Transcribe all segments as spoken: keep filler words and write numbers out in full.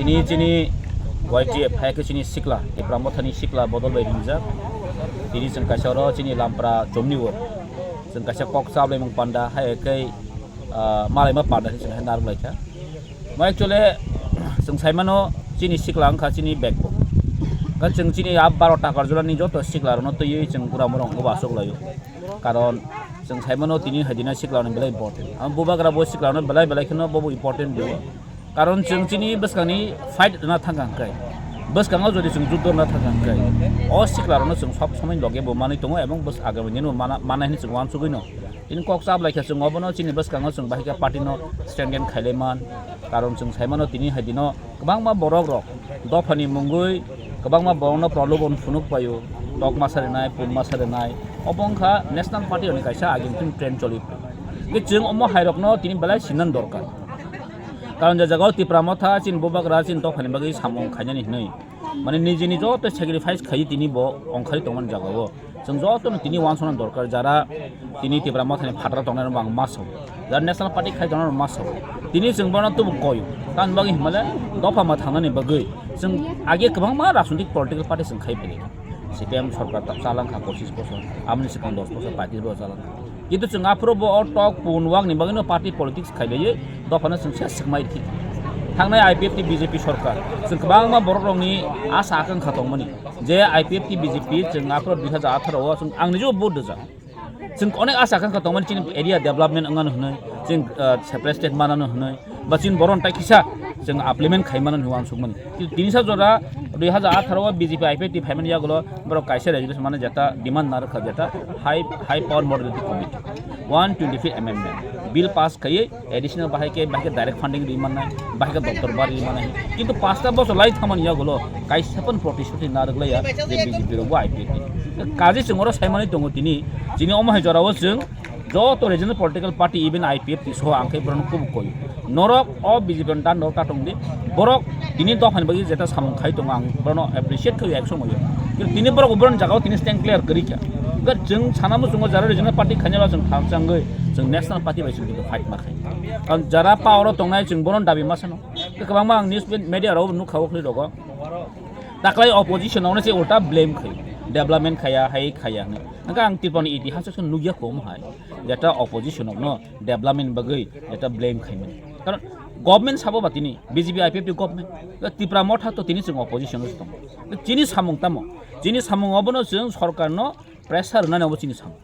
Tini chini Y T F hai khe chini sikla, Tipra Mothani sikla bodol bai ringjak. Tini chwng kaisa oro chini Lampra chomni o chwng kaisa kok chablai mung panda hai khe, ah, malaima panda hinwi chwng hai narwk lai kha. Mo actually chwng sai mano chini sikla wngkha chini backbone. Ka chwng chini a baro takar jora ni joto sikla rok no twiwi chwng gura morong bo aswk laio. Karon chwng sai mano tini hai dina sikla rok ni belai important. Ang bubagra bo sikla rok no belai belai kheno bo bo important bo. Karon chwng chini bwskangni fight rwna thangkha hwnkhe, bwskango jodi chwng juddo rwna thangkha hwnkhe, o siklarokno chwng sob somoi loge bo manwi tongo ebong bwsk-, agami dino mana, mana hinwi chwng uansugwi no. Tini kok chablai khe chwng obono chini bwskango chwng bahai khe party no strengthen khailai man. Karon chwng sai mano tini hai dino kwbangma borok rok dophani mungwi kwbangma borokno prolobon phunuk paio, tok masa rwnai, pun masa rwnai. Obo wngkha National Party rokni kaisa agini trend choli. Hwnkhe chwng omo hai rokno tini belai sinan dorkar. Karon je jagao Tipra Motha chini bubagra chini dophani bagwi samung khainani hinwi, mane nijini joto sacrifice khaiwi tini bo ongkhari tongmani jagao. Chwng jotono tini uansukna dorkar, jara tini Tipra Mothani phataro tongnai rokno ang ma sao. Jara National Party khai tongnai rok ma sao. Tini chwng bono tubu koi. Tamni bagwi hinmale dopha ma thangnani bagwi chwng age kwbangma rajnitik political party chwng khai phili. C P M sorkar ta chalangkha pochis bosor, amoni swkang dos bosor, paitris bosor chalangkha. Kintu chwng aphuru bo o tok pun wak ni bagwi no party politics khailaiwi dophano chwng se swkmai rikhi. Thangnai I P F T T B J P sorkar chwng kwbangma borok rokni asa akangkha tongmani je I P F T T B J P chwng aphuru dui hajar atharo o chwng ang nijebo vote rijak. Chwng onek asa akangkha tongmani chini area development wngmano hwnwi, chwng, ah, separate state manano hwnwi, ba chini boron tai kisa chwng implement khai mano hwnwi uansukmani. Kintu tinisa jora dui hajar atharo o B J P I P F T phaimani yagulo borok kaisa resolution mane jeta demand narwkha jeta high, high power modality committee one twenty-fifth amendment bill pass khaiwi additional bahai khe, bahai khe direct funding ri mannai, bahai khe doptor bari ri mannai. Kintu pasta bosor lai thangmani yagulo kaisa phano protisthuti narwk laiya je B J P rok bo I P F T. Kaje chwng oro saimani tongo tini, chini omo hai jorao chwng joto regional political party, even I P F T soho ang khe borokno kubuk koi. Norok o B J P ni dando ta tong di. Borok tini dophani bagwi jeta samung khai tongo, ang borokno appreciate khaio ek somoio. Kintu tini borok borokni jagao tini stand clear kwrwi kha. Hwnkhe chwng sana muchungo jara regional party khainai ba chwng thang changwi chwng national party bai chwng kintu fight ma khai. Karon jara power o tongnai chwng borokno dabi ma sano. Kwbangma ang news media rok nukha o khwlai rogo. Taklai opposition rokno se ulta blame khai. Development khaya, hai khaya hwnwi. Hwnkhe ang Tripura ni itihas o se nukya kho omo hai. Jeta opposition rokno development bagwi jeta blame khaimani. Karon government sabo ba tini B J P I P F T government. Tipra Motha to tini chwng opposition o tongo. Chini samung tamo? Chini samung obono chwng sorkar no pressure rwnani obo chini samung.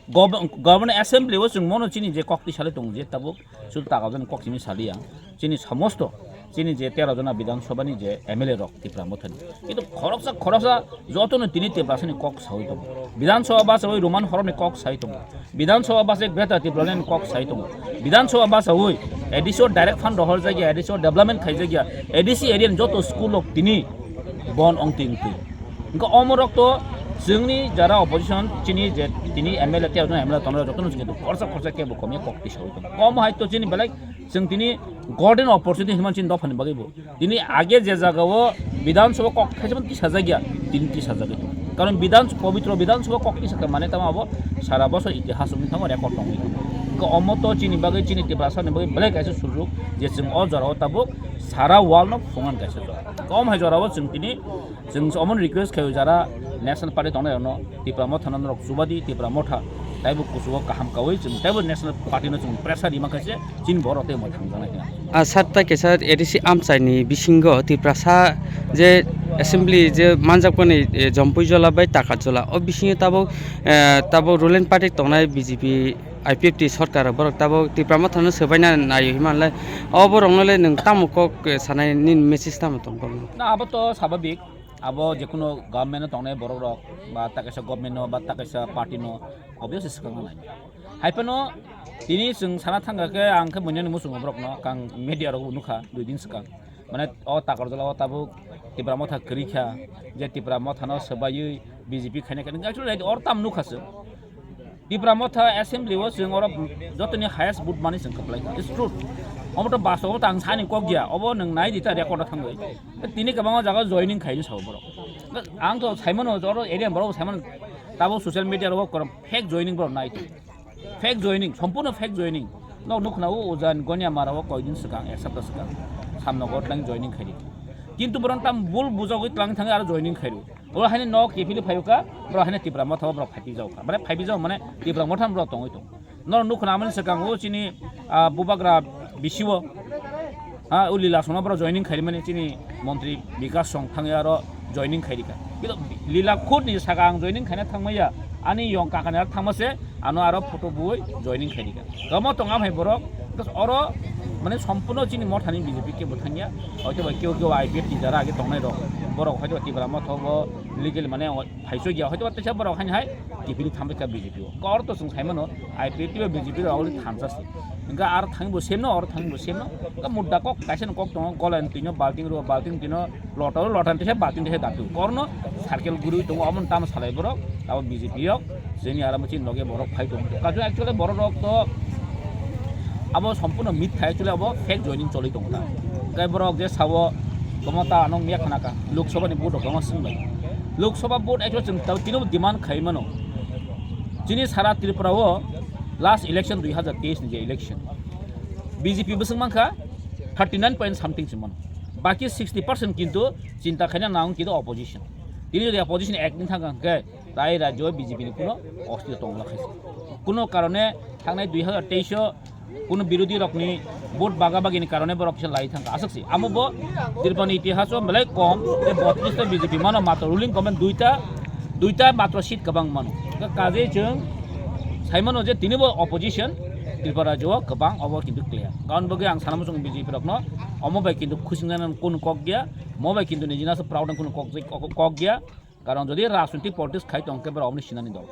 Gov-, Government Assembly o chwng mono chini je kok tisali tongo je tabuk sudu taga jani kok chini saliya. Chini samosto chini je tero jona Bidhan Sabha ni je M L A rok Tipra Mothani. Kintu khoroksa khoroksa jotono tini Tiprasani kok sawi tongo. Bidhan Sabha bachawi Roman horomni kok sawi tongo. Bidhan Sabha bachawi Greater Tipraland ni kok sawi tongo. Bidhan Sabha bachawi A D C o direct fund rohorjakya, A D C o development khaijakya, A D C area ni joto school rok tini bon ongtwi ongtwi. Hwnkhe omorok to chwngni jara opposition chini je tini M L A tei M L A tongnai jotono chwng khorsa khorsa kebo komya kok tisawi tongo. Kom hai to chini belai chwng tini golden opportunity hinmani chini dophani bagwi bo. Tini age je jagao Bidhan Sabha kok thaisa tisajak ya, tini tisajagwi tongo. Karon Bidhan, pobitro Bidhan Sabha kok tisakha mane tamo abo sara bosor itihas wngwi thango, record wngwi thango. Hwnkhe omo to chini bagwi chini Tiprasani bagwi belai kaisa sujok je chwng o jorao tabuk sara world no phungan kaisa jora. Kom hai jorao chwng tini Chwng omono request khaio jara National Party tongnai rokno Tipra Motha no norok chubadi, Tipra Motha taibo kuchugo kaham kaui chwng taibo National Party no chwng pressure rima khaise chini borok tei omo thangjaknai khe. A sat ta kesa A D C amchai ni bisingo Tiprasa je assembly je manjakmani, eh, Jompui Jola bai Takat Jola o bisingo tabuk, eh, tabuk ruling party tongnai B J P I P F T sorkar borok tabuk Tipra Motha no swbaina naio himanle o borok no le nwng tamo kok, eh, sanai nini message tamo tong borok no? Na abo to sababik. Abo jekunu government o tongnai borok rok ba ta kaisa government no ba ta kaisa party no obviously swkang nai. Hai phano tini chwng sana thangkha khe ang khe buinani muchungo borok no kang media rok bo nukha dui din swkang. Mane o Takarjala o tabuk Tipra Motha kwrwi kha je Tipra Motha no swbaiwi B J P khaina khe actually or tam nukha chwng. Tipra Motha Assembly o chwng oro jotoni highest vote mani chwng kwplai kha. It's true. Omo to bastobo to ang sani kok ya. Obo nwng nai di ta record o thangwi. Tini kwbangma jaga joining khaini sao borok. Ang to saimano oro area borok saimano tabo social media ro korom fake joining borok nai to. Fake joining, sompurno fake joining. Nok nukna o ujan Gonia mara o koidin swkang, ek sapta swkang. Samno gotlang joining khaidi. Kintu borok tam bul bujagwi tlang thangwi aro joining khairw. Oro haino nok kepili phayuka, borok haino Tipra Motha o borok phaipi jauka. Mane phaipi jau mane Tipra Motha borok tongwi tong. Nor nukho na amani swkang o chini, ah, bubagra bisiwo. Ha, o Lila songno borok joining khairi mani chini montri Bikas song thangwi aro joining khairi ka. Kilo Lila khud ni saka ang joining khaina thangmaya. Ani yong kakani aro thangma se ano aro photo bui joining khairi ka. Tamo tong amhai borok, oro mane sompurno chini mothani B J P kebo thangya. Hoito ba keo keo I P F T jara age tongnai rok. Borok hoito Tipra Motha bo legal mane phaichokya, hoito ba teisa borok haini hai T P ni thambai kha B J P o. Kor to chwng sai mano, I P F T ba B J P rok already thansa se. Hingke aro thangwi bo semno, oro thangwi bo semno. Hingke mudda kok kaisa no kok tongo, gola ni twino balting ro, balting twino lota ro, lota ni teisa balting teisa datu. Korno circle gurui tongo, omo tamo salai borok, abo B J P rok, jeni aro machine loge borok phai tongo. Kajo actually borok rok to abo sompurno mitha, actually abo fake joining choli tongo ta. Hingke borok je sabo, tamo ta anong miya khana ka, Lok Sabha ni vote rok tamo swng bai. Lok Sabha vote actually chwng ta tino demand khai mano. Chini sara Tripura o last election dui hazar teis ni je election, B J P bwswk mankha thirty nine point something se mano, baki sixty percent kintu chinta khaina nang kintu opposition. Tini jodi opposition ek din thang khe tai rajyo B J P ni kuno ostito tongla khaisa. Kuno karone thangnai dui hazar teis o kuno birodhi rokni vote baga bagini karone borok kisa lai thangkha aswk se. Amo bo Tripura ni itihas o belai kom, tei botris ta B J P mano matro ruling government duita, duita matro seat kwbang mano. Hwnkhe kajei chwng sai mano je tini bo opposition Tripura rajyo o kwbang obo kintu clear. Karon bagwi ang sana muchung B J P rokno omo bai kintu khusingnani kuno kok gya, mo bai kintu nijina se proud kuno kok, kok, kok gya. Karon jodi rajnitik politics khai tong khe borok omni sinani dol.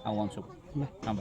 Ang wansuk. Hambai.